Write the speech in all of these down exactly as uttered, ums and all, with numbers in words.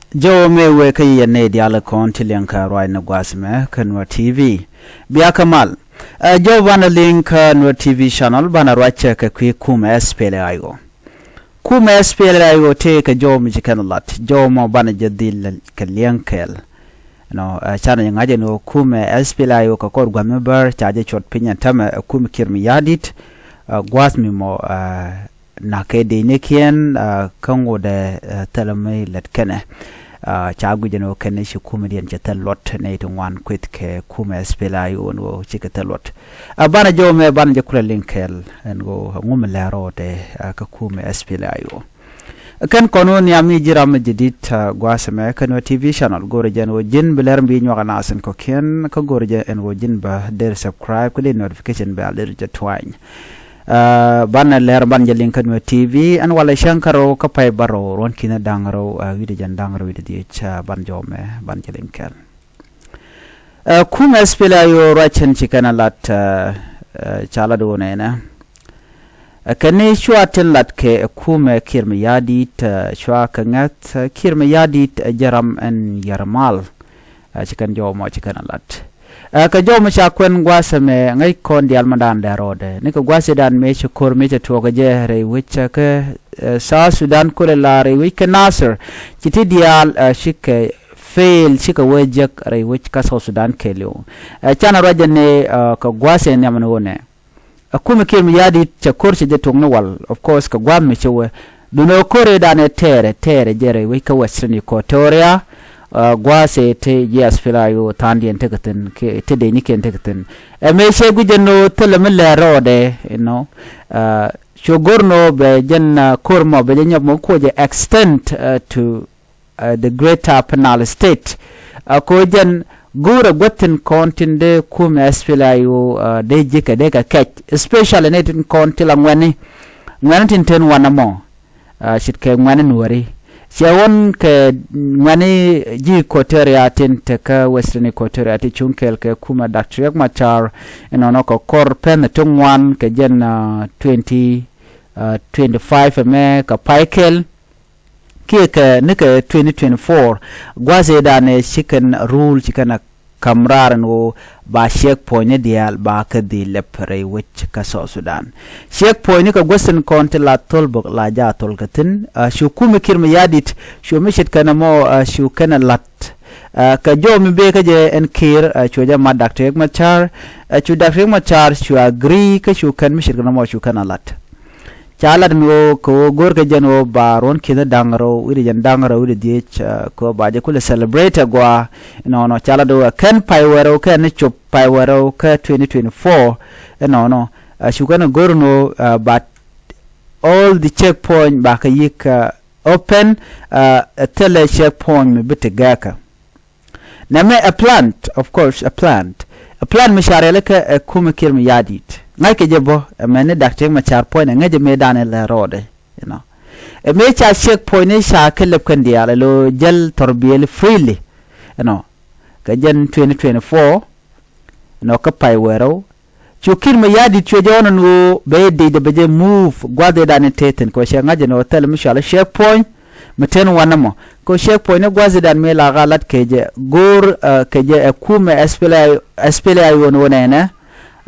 Jɔw mëë wëë kä yɛn nɛy diaal kɔn ti liŋ kä ruac ni gua̱a̱th mɛ kä Nuer T V. Bia kä mal. Ɛ, jɔw banɛ liŋ kä Nuer T V channel banɛ ruac kɛ kui̱ kumɛ S P L A I O. Kumɛ S P L A I O tëë kɛ jɔw mi ci kɛn lat. Jɔw mɔ banɛ jɛ dhil kɛ liŋ kɛɛl. Nɔ, ɛ, canɛ jɛ ŋa̱c ɛn ɣöö kumɛ S P L A I O kɛ kɔr gua̱th mi bär ca jɛ cuɔt piny ɛn tämɛ, ɛ, kumɛ Kiir Mayardit, ɛ, gua̱a̱th mi mɔ, ɛ, nak kɛ dec ni kiɛn, ɛ, kä ŋot ɛ, ɛ, thilɛ mi lät kɛnɛ. Ɛ, ca guic ɛn ɣöö kɛn ci kumɛ diɛn cɛ thil luɔt nɛy ti ŋuan kueth kɛ kumɛ S P L A I O ɛn ɣöö cikɛ thil luɔt. Ɛ, banɛ jɔw mɛ banɛ jɛ kulɛ liŋ kɛɛl ɛn ɣöö ɛŋu mi lɛr rɔɔdɛ, ɛ, kä kumɛ S P L A I O. Kɛn kɔn wä nhiam mi ji̱ ram mi jɛ di̱t, ɛ, gua̱a̱th mɛ kä Nuer T V channel go̱rɛ jɛ ɛn ɣöö ji̱n bi lɛr mi bi nyuak ɛ nath in kɔ̱kiɛn kä go̱rɛ jɛ ɛn ɣöö ji̱n bä der subscribe kä dee notification bell der jɛ tuany. Ɛ, banɛ lɛr banɛ jɛ liŋ kä Nuer T V ɛn walɛ cäŋ kä rɛw kä pay bärɔw ruɔ̱n ki̱n da̱ŋ rɛw, ɛ, wi̱cdɛ jɛn da̱ŋ rɛw wi̱cdɛ dhiec, ɛ, banɛ jɔw mɛ banɛ jɛ liŋ kɛɛl. Ɛ, kumɛ S P L A I O ruac ɛn ci kɛn a lat, ɛ, ɛ, ca lat wä nɛnɛ. Ɛ, kɛn ni cua tin lat kɛ, ɛ, kumɛ Kiir Mayardit, ɛ, cua kɛ ŋäth, ɛ, Kiir Mayardit, ɛ, jɛ ram ɛn yɛr mal. Ɛ, ci kɛn jɔw mɔ ci kɛn a lat. Ɛ, kɛ jɔw mɔ ca kuɛn gua̱a̱th ɛmɛ ŋäc kɔn diaal ma da̱a̱n dɛr rɔɔdɛ. Ni kɛ gua̱a̱th ɛ da̱a̱n mëë ci ko̱r mëë cɛ tuɔɔk kɛ jɛ rɛy wec, ɛ, kɛ, ɛ, South Sudan kulɛ la rɛy wec kɛ Nasir. Ci ti diaal, ɛ, cikɛ fail cikɛ wee jek rɛy wec kä South Sudan kɛɛliw. Ɛ, canɛ ruac jɛ ni, ɛ, kɛ gua̱a̱th ɛ nhiam ni wä nɛ. Ɛ, kumɛ Kiir Mayardit cɛ ko̱r cɛ jɛ tuɔk ni wal, of course, kɛ gua̱a̱th mi cɛ wee. Duundɛ ɣöö ko̱r ëëdan ɛ tɛɛrɛ, tɛɛrɛ jɛ rɛy wec kä Western Equatoria, ɛ, gua̱a̱th ɛ te ji̱ S P L A I O tha̱a̱ŋdiɛn tekɛ thi̱n, kɛ te dëcnikiɛn tekɛ thi̱n. Ɛ mëë cɛ guic jɛ ni ɣöö thilɛ mi lɛr rɔɔdɛ, you know, ɛ, cu go̱r ni ɣöö bɛ jɛn, ɛ, ko̱r mɔ bɛ jɛ nyɔp mɔ kuɔ jɛ extend, ɛ, to ɛ, the Greater Upper Nile State. Ɛ, kɛ ɣöö jɛn go̱o̱rɛ guäth tin kɔn tin dee kumɛ S P L A I O, ɛ, dee ji̱ kɛ dee kɛ kɛc, especially ni tin kɔn ti la ŋuɛ̈ni. Ŋuɛ̈ni tin ten wanɛ mɔ, ɛ, ce̱tkɛ ŋuɛ̈ni Nuääri. Cɛ ɣɔ̱n kɛ ŋuɛ̈ni ji̱ Equatoria tin te kä Western Equatoria ti cuŋ kɛɛl kɛ kumɛ Doctor Riek Machar, inɔnɔ kɛ kɔr pɛn ti ŋuan kɛ jɛn, ɛ, twenty, ɛ, twenty five ɛmɛ kɛ pay kɛl. Kiɛ kɛ ni kɛ twenty twenty-four, gua̱a̱th ëëdan ɛ ci kɛn rule ci kɛn a ka̱m raar ɛn ɣöö ba checkpoint ni diaal ba kɛ dhil lɛp rɛy wec kä South Sudan. Checkpoint ni kɛ guäth tin kɔn ti la thol bä la jaa thol kɛ thi̱n, ɛ, cu kumɛ Kiir Mayardit, cu mi ce̱tkɛ nɛmɔ, ɛ, cu kɛn ɛ la̱t. Ɛ, kɛ jɔw mi bëë kä jɛ ɛn Kiir, ɛ, cuɛ jɛ mat Doctor Riek Machar, ɛ, cu Doctor Riek Machar cu agree kä cu kɛn mi ce̱tkɛ nɛmɔ cu kɛn ɛ la̱t. Ca lat mi ɣöö kɛ ɣöö go̱o̱rkɛ jɛn ɣöö ba ruɔ̱n ki̱n da̱ŋ rɛw wi̱cdɛ jɛn da̱ŋ rɛw wi̱cdɛ dhiec, ɛ, kɛ ɣöö ba jɛ kulɛ celebrate ɛ gɔaa. Inɔnɔ ca lat ɣöö ɛ kɛn pay wä rɛw kɛn ni cop pay wä rɛw kä twenty twenty-four. Inɔnɔ, ɛ, cu kɛn ɛ go̱r ni ɣöö, ɛ, ba all the checkpoint ba kɛ yi̱k, ɛ, open, ɛ, ɛ thilɛ checkpoint mi bi ti gɛɛkä. Nɛmɛ ɛ plan, of course, ɛ plan. Ɛ plan mi ca rialikä ɛ kumɛ Kiir Mayardit. Ŋa̱ckɛ jɛ bä, ɛ mɛni Doctor Riek Machar puɔ̱nydɛ ŋäcɛ mëëdan ɛ lɛ rɔɔdɛ, you know. Ɛ mëë ca checkpoint ni ca kɛ lɛp kɛn diaal, ɛ lo̱ jäl thurbil freely, you know. Kɛ jɛn twenty twenty-four, you know, kä pay wä rɛw. Cu Kiir Mayardit cuɛ jɛ ɣɔn ɛn ɣöö bɛ dec dɛ bɛ jɛ move gua̱th ëëdan in te thi̱n kɛ ɣöö cɛ ŋa̱c ɛn ɣöö thilɛ mi cɔal i̱ checkpoint mi ten wanɛ mɔ. Kɛ ɣöö checkpoint ni gua̱th ëëdan mëë la ɣa̱ lat kɛ jɛ go̱o̱r, ɛ, kɛ jɛ ɛ kumɛ S P L A I, S P L A I O ni wä nɛnɛ,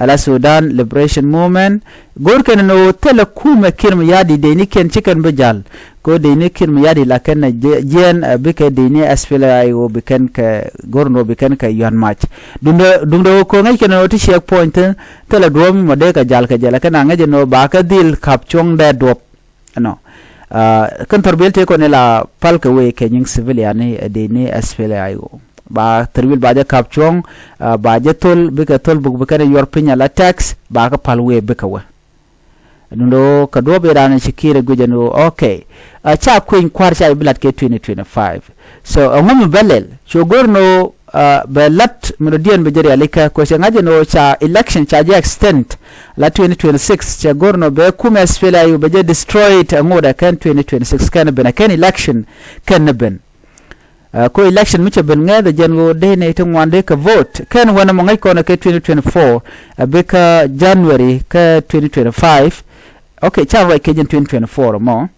ala Sudan Liberation Movement. Go̱o̱r kɛn ɛn ɣöö thilɛ kumɛ Kiir Mayardit dec ni kiɛn ci kɛn bi ja̱l. Kɛ ɣöö dec ni Kiir Mayardit la kɛn ɛ jiɛn, ɛ, bikɛ dec ni S P L A I O bi kɛn kɛ go̱r ni ɣöö bi kɛn kɛ yuan mac. Duundɛ, duundɛ ɣöö kɛ ŋäc kɛn ɣöö ti checkpoint thi̱n, thilɛ duɔ̱ɔ̱p mi mɔ dee kɛ jal kɛ jɛ, la kɛn a ŋäc ɛn ɣöö ba kɛ dhil ka̱p cuɔ̱ŋ dee duɔ̱p. Ɛnɔ. Ɛ, kɛn thurbil tëë kɔn ila pal kɛ wee kɛ nyiŋ civilian ni, ɛ, dec ni S P L A I O. Ba thurbil ba jɛ ka̱p cuɔ̱ŋ, ɛ, ba jɛ thol, bikɛ thol buk bi kɛn ɛ yuɔr piny ala tax, ba kɛ pal wee bikɛ wee. Duundɛ ɣöö kɛ duɔ̱ɔ̱p ëëdan ci Kiir ɛ guic ɛn ɣöö, okay. Ɛ, ca kuëny kua̱r ca bi lat kɛ twenty twenty-five. So, ɛŋu mi bä lɛl? Cu go̱r ni ɣöö, ɛ, bɛ lat mi dɔ̱diɛn bɛ jɛ rialikä, kɛ ɣöö cɛ ŋa̱c ɛn ɣöö ca election ca jɛ extend la twenty twenty-six, cɛ go̱r ni ɣöö bɛ kumɛ S P L A I O bɛ jɛ destroyed, ɛ ŋot ɛ kɛn twenty twenty-six kɛn ben, ɛ kɛn election kɛn ni ben. Ɛ, ko election mi cɛ ben ŋɛth ɛ jɛn ɣöö dee nɛy ti ŋuan dee kɛ vote. Kɛn wanɛ mɔ ŋäc kɔn ɛ kɛ twenty twenty-four, ɛ, bi kä January kä twenty twenty-five. Okay, ca ruac kɛ jɛn twenty twenty-four mɔ.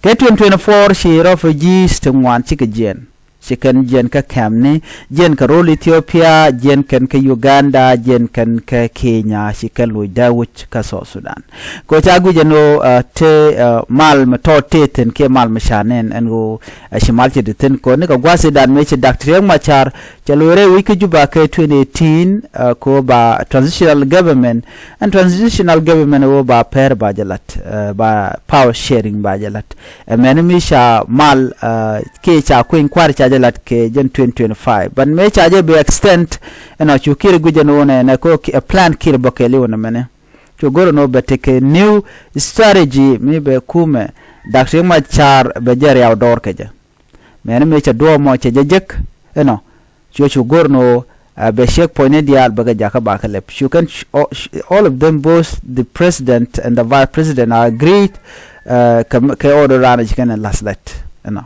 Kɛ twenty twenty-four ci refugees ti ŋuan cikɛ jiɛn. Ci kɛn jiɛn kä kɛmni, jiɛn kɛ rol Ethiopia, jiɛn kɛn kä Uganda, jiɛn kɛn kä Kenya, ci kɛn loc dee wuc kä South Sudan. Kɛ ɣöö ca guic ɛn ɣöö, uh, te, uh, mal mi tɔt te thi̱n kiɛ mal mi ca nɛn ɛn ɣöö, uh, ci mal ci te thi̱n kɛ ɣöö ni kɛ gua̱thidan mëë ci Doctor Riek Machar cɛ loc rɛy wec kä Juba kɛ twenty eighteen, uh, kɛ ɣöö ba transitional government, ɛn transitional government ɣöö ba pɛr ba jɛ lat, uh, ba power sharing ba jɛ lat. Ɛ mɛni mi ca mal, uh, kiɛ ca kueny kua̱r ca jɛ lat kɛ jɛn twenty twenty-five. But mëë ca jɛ bi extend, ɛnɔ cu Kiir guic ɛn ɣöö nɛ, nɛ kɛ ɣöö plan Kiir bä kɛɛliw nɛ mɛni. Cu go̱r ɛn ɣöö bɛ tekɛ new strategy mi bɛ kumɛ Doctor Riek Machar bɛ jɛ riaw dɔɔr kɛ jɛ. Mɛni mëë cɛ duɔ̱ɔ̱p mɔ cɛ jɛ jek, ɛnɔ. Cu, cu go̱r ɛn ɣöö, uh, bɛ checkpoint ni diaal bɛ kɛ jakä ba kɛ lɛp. Cu kɛn, all of them, both the president and the vice president, are agreed, uh, kɛ, kɛ order ran ci kɛn la̱th lɛt, ɛnɔ.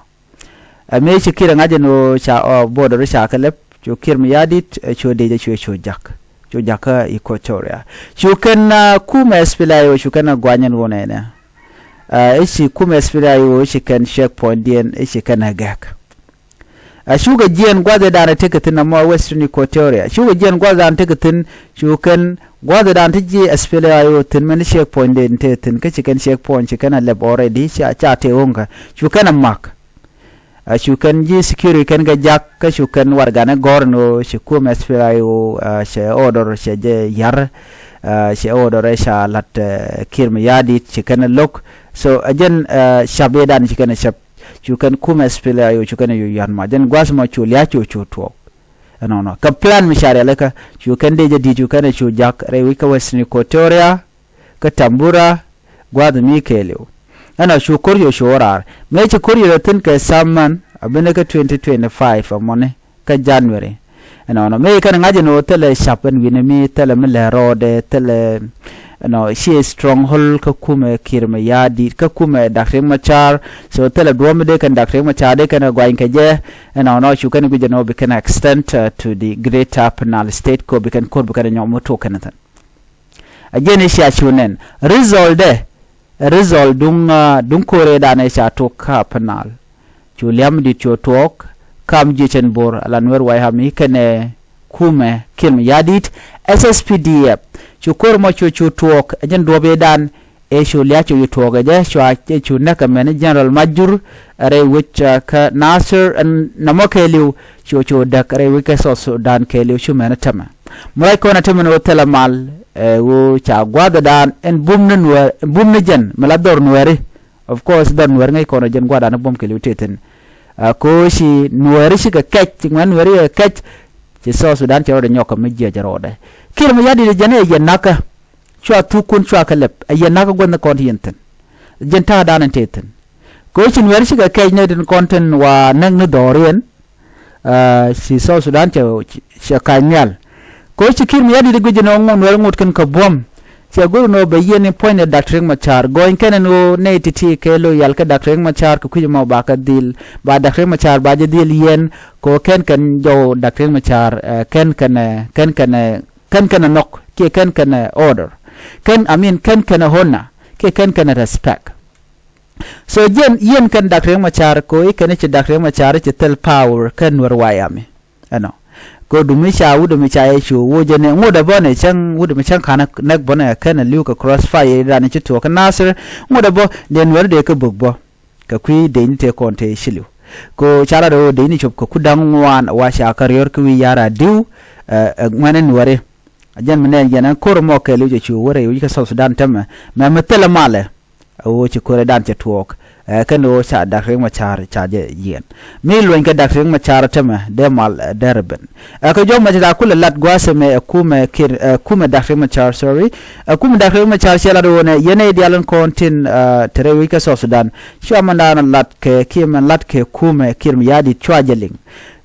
Ɛ mëë ci Kiir ɛ ŋa̱c ɛn ɣöö ca, uh, border ca kɛ lɛp, cu Kiir Mayardit, uh, cu dee jɛ cu, cu jak. Cu jak kä Equatoria. Cu kɛn, uh, kumɛ S P L A I O cu kɛn ɛ guany ɛn ɣöö nɛnɛ. Uh, i̱ ci kumɛ S P L A I O i̱ ci kɛn checkpoint diɛn i̱ ci kɛn ɛ gɛk. Ɛ cukɛ jiɛn gua̱thdan tekɛ thi̱n ɛmɔ Western Equatoria. Cukɛ jiɛn gua̱thdan tekɛ thi̱n, cu kɛn gua̱thdan ti ji̱ S P L A I O thi̱n mɛn checkpoint den te thi̱n, kä ci kɛn checkpoint ci kɛn ɛ lɛp already, ca, ca te ɣöŋkä. Cu kɛn ɛ mak. Ɛ cu kɛn ji̱ security kɛn kɛ jak, kä cu kɛn warɛgani gɔ̱r ɛn ɣöö ci kumɛ S P L A I O, ɛ, cɛ order cɛ jɛ ya̱r, ɛ, cɛ order ɛ ca la̱t, ɛ, Kiir Mayardit ci kɛn ɛ lo̱k. So, ɛ jɛn, ɛ, ca̱p ëëdan ci kɛn ɛ ca̱p. Cu kɛn kumɛ S P L A I O cu kɛn ɛ cu ya̱r ma. Jɛn gua̱th mɔ cu lia̱a̱ cu, cu tuɔɔk. Ɛnɔnɔ. Kɛ plan mi ca rialikä, cu kɛn dee jɛ di̱t cu kɛn ɛ cu jak rɛy wec kä Western Equatoria, kä Tambura, gua̱th mi kɛɛliw. Ɛnɔ cu ko̱r cu, cu raar. Mëë ci ko̱r cu rɛ thi̱n kɛ thaman, a bi ni kä twenty twenty-five ɛmɔni, kä January. Ɛnɔnɔ. Mëë kɛn ŋa̱c ɛn ɣöö thilɛ ca̱p ɛn wi̱ni mi, thilɛ mi lɛ rɔɔdɛ, thilɛ, ɛnɔ, ci stronghold kä kumɛ Kiir Mayardit, kä kumɛ Doctor Riek Machar. So thilɛ duɔ̱ɔ̱p mi dee kɛn Doctor Riek Machar dee kɛn ɛ guany kɛ jɛ. Ɛnɔnɔ cu kɛn guic ɛn ɣöö bi kɛn extend, uh, to the greater Upper Nile State, kɛ ɣöö bi kɛn ko̱r bi kɛn ɛ nyɔk mi tuɔɔk kɛn thi̱n. A jɛn i̱ cia cu nɛn. Result dɛ, result duŋ, ah, duŋ ko̱r ëëdan ëë ca tuɔɔk kä Upper Nile. Cu lia̱a̱m di̱t cu tuɔɔk, kam jiɛcɛn Bor, ala Nuɛr White Army kɛnɛ kumɛ Kiir Mayardit, S S P D F. Cu ko̱r mɔ cu, cu tuɔɔk, ɛ jɛn duɔ̱ɔ̱p ëëdan, ëë cu lia̱a̱ cu, cu tuɔɔk ɛ jɛ, cua, ëë cu näk ɛmɛni General Majur, rɛy wec, ah, kä Nasir, ɛn nɔmɔ kɛɛliw, cu, cu däk rɛy wec kä South Sudan kɛɛliw cu mɛni tämɛ. Mi ruac kɔn a te min ɣöö thilɛ mal, ɛ, ɣöö ca gua̱a̱thdan ɛn bum ni Nuɛɛr, bum ni jɛn mi la dhɔr Nuɛɛri. Of course dhɔr Nuɛɛri ŋäc kɔn a jɛn gua̱a̱thdan ni bum kɛ li̱w tëë thi̱n. Ɛ, kɛ ɣöö ci Nuɛɛri cikɛ kɛc, ci ŋuɛ̈t Nuɛɛri cikɛ kɛc, ci South Sudan cɛ rɔɔdɛ nyɔk kɛ mi jiɛc rɔɔdɛ. Kiir Mayardit jɛn ɛ yɛ nakä. Cua thukun cua kɛ lɛp, ɛ yɛ nakä gua̱th ni kɔn ti yɛn thi̱n. Jɛn ta̱a̱dan ɛn tëë thi̱n. Kɛ ɣöö ci Nuɛɛri cikɛ kɛc nɛy tin kɔn tin wa näk ni dhɔriɛn, ah, ci South Sudan cɛ, cɛ ka̱ny nhial. Kɛ ɣöö ci Kiir Mayardit guic ɛn ɣöö ŋot Nuɛɛri ŋot kɛn kɛ buɔ̱m. Cɛ go̱r ɛn ɣöö bɛ yiɛn i̱ puɔ̱nydɛ Doctor Riek Machar. Gɔny kɛn ɛn ɣöö nɛy ti̱ti̱ kɛ loyal kä Doctor Riek Machar kɛ kui̱c ɛmɔ ba kɛ dhil, ba Doctor Riek Machar ba jɛ dhil yiɛn, kɛ ɣöö kɛn kɛn jɔw Doctor Riek Machar, eh, kɛn kɛn, eh, kɛn kɛn, eh, kɛn kɛn ɛ nhɔk, kiɛ kɛn kɛn ɛ order. Kɛn, I mean, kɛn kɛn ɛ honor, kiɛ kɛn kɛn ɛ respect. So, jiɛn, yiɛn kɛn Doctor Riek Machar, kɛ ɣöö i̱ kɛn i̱ ci Doctor Riek Machar i̱ ci thil power kä Nuɛr White Army. Ɛnɔ. Kɛ ɣöö dumi ca, wut dumi ca yɛ cu, wut jɛ ni, ŋut ɛ bä ni cäŋ, wut dumi cäŋ ka̱n ɛ nɛk bä ni ɛ kɛn ɛ li̱w kɛ crossfire, dan i̱ ci tuɔɔk kä Nasir, ŋut ɛ bä, dee Nuɛr dee kä bök bä. Kɛ kui̱ dee ni tëë kɔn tëë ci li̱w. Kɛ ɣöö ca lat ɣöö dee ni cop kɛ ku da̱ŋ ŋuan, wa ca kä riɔ̱r kä wi̱i̱ ya̱r a di̱w, ɛ, ɛ, ŋuɛ̈ni Nuɛri. A jɛn mi nɛn yɛn ɛn ko̱r mɔ kɛɛliw cɛ cu wä rɛy wi̱c kä South Sudan tɛmɛ. Mɛ mi thilɛ malɛ. Ɛ ɣöö ci ko̱r ɛ dan cɛ tuɔɔk. Ɛ kɛn ɣöö ca Doctor Riek Machar ca jɛ yiɛn. Mi luɔ̱ny kɛ Doctor Riek Machar tɛmɛ dee mal, ɛ, dee rɛ ben. Ɛ kɛ jɔk mɛ ci la kulɛ lat gua̱a̱th ɛmɛ ɛ kumɛ Kiir, ɛ kumɛ Doctor Riek Machar, sorry. Ɛ kumɛ Doctor Riek Machar cɛ lat ɣöö nɛ yɛn ɛ diaal in kɔn tin, ɛ, te rɛy wi̱c kä South Sudan. Cua mɛn dan lat kɛ kiɛ mɛn lat kɛ kumɛ Kiir Mayardit cua jɛ liŋ.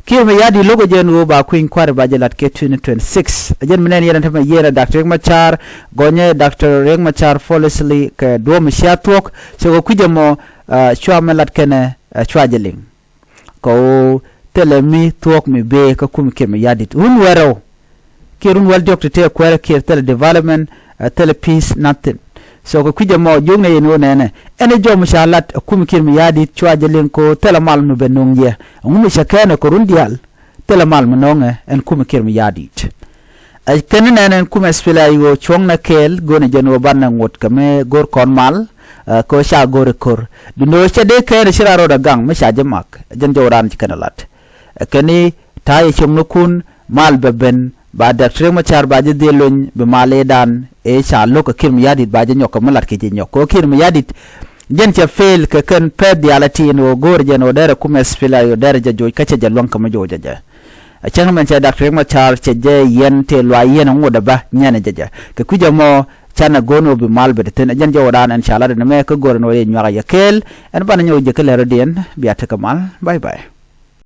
Kiir Mayardit lo̱k ɛ jɛn ɣöö ba kui̱ny kua̱ri ba jɛ lat kɛ twenty twenty-six. Ɛ jɛn mi nɛn yɛn ɛ tämɛ yɛn ɛ Doctor Riek Machar, gɔnyɛ Doctor Riek Machar policy kɛ duɔ̱ɔ̱p mi cia thuɔ̱k, cɛ kɛ kui̱c ɛmɔ, ah, cua mɛ lat kɛnɛ, ah, cua jɛ liŋ. Kɛ ɣöö thilɛ mi thuɔ̱k mi bëë kä kum Kiir Mayardit. Run wäl rɛw. Kiɛ run wäl diɔ̱k ti tëë kuäärä Kiir thilɛ development, ah, thilɛ peace, nothing. So kɛ kui̱c ɛmɔ jiöknɛ yɛn ɣöö nɛnɛ ɛn ɛ jɔm ca lat ɛ kumɛ Kiir Mayardit cua jɛ liŋ kɛ ɣöö thilɛ mal mi bɛ no̱o̱ŋ yɛ. Ɛŋu mi cɛ kɛn ɛ kɛ run diaal? Thilɛ mal mi no̱o̱ŋɛ ɛn kumɛ Kiir Mayardit. Ɛ kɛn nɛn ɛn kumɛ SPLA-IO cuɔ̱ŋnɛ kɛɛl, go̱o̱nɛ jɛn ɣöö banɛ ŋot kɛ mi go̱o̱r kɔn mal, ɛ, kɛ ɣöö ca go̱o̱r ɛ ko̱r. Duundɛ ɣöö cɛ dee kɛn ɛ ci ran rɔɔdɛ gaŋ mi ca jɛ mak, ɛ jɛn jɔw raan ci kɛn ɛ lat. Ɛ kɛn i̱ ta̱a̱ yɛ cio̱ŋnikun mal bɛ ben, ba Doctor Riek Machar ba jɛ dhil luny bi mal ëëdan ëë ca lo̱k ɛ Kiir Mayardit ba jɛ nyɔk kɛ mi lat kɛ jɛ nyɔk. Kɛ ɣöö Kiir Mayardit jɛn cɛ fail kɛ kɛn pɛth diaal ɛ tin ɣöö go̱o̱r jɛn ɣöö derɛ kumɛ SPLA-IO derɛ jɛ joc kä cɛ jɛ luäŋ kɛ mi joc jɛ jɛ. Ɛ cäŋ mɛn cɛ Doctor Riek Machar cɛ jɛ yɛn tëë luay yɛn ŋot ɛ bä nyɛn ɛ jɛ jɛ. Kɛ kui̱c ɛmɔ canɛ go̱o̱n ɣöö bi mal bet thi̱n ɛ jɛn jɔw raan ɛn ca lat ɛn ɛmɛ kä go̱o̱r ɛn ɣöö yɛ nyuak ɛ yɛ kɛɛl. Ɛn banɛ nyɔk jɛ kä lɛr rɔ̱diɛn bia tekɛ mal. Bye bye.